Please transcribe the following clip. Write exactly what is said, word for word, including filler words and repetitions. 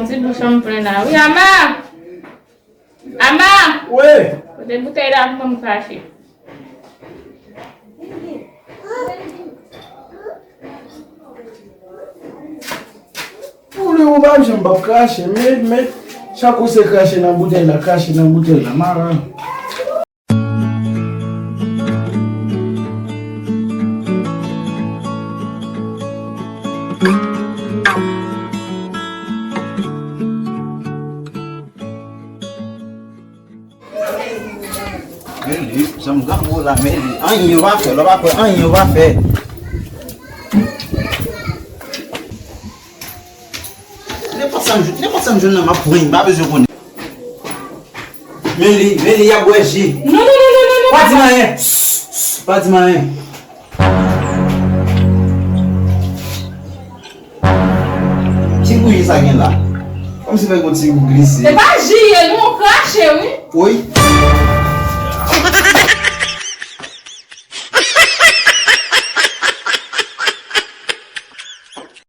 Ti bouchon m plen la. Wi, Ama! Ama! Wi! Pote boutèy la pou mwen m krache. Ou li ou pa m janm p ap krache, men, men, chak ou se krache nan boutèy la, krache nan boutèy la, maran. Meli, janm granmou la, Meli. Anyen yo pa fè, lè w pa kwè, anyen yo pa fè. Nenpòt sa m jwenn, nenpòt sa m jwenn nan, m ap pran, m pa bezwen konnen. Meli, Meli, y ap bwè ji. Non, non, non, non, non, non, papa. Pa di m anyen. Psst, psst, pa di m anyen. Ki bouyi sa gen la? Kòmsi fè gon ti gou glise. Se pa ji ye, non, krache, wi. Wi.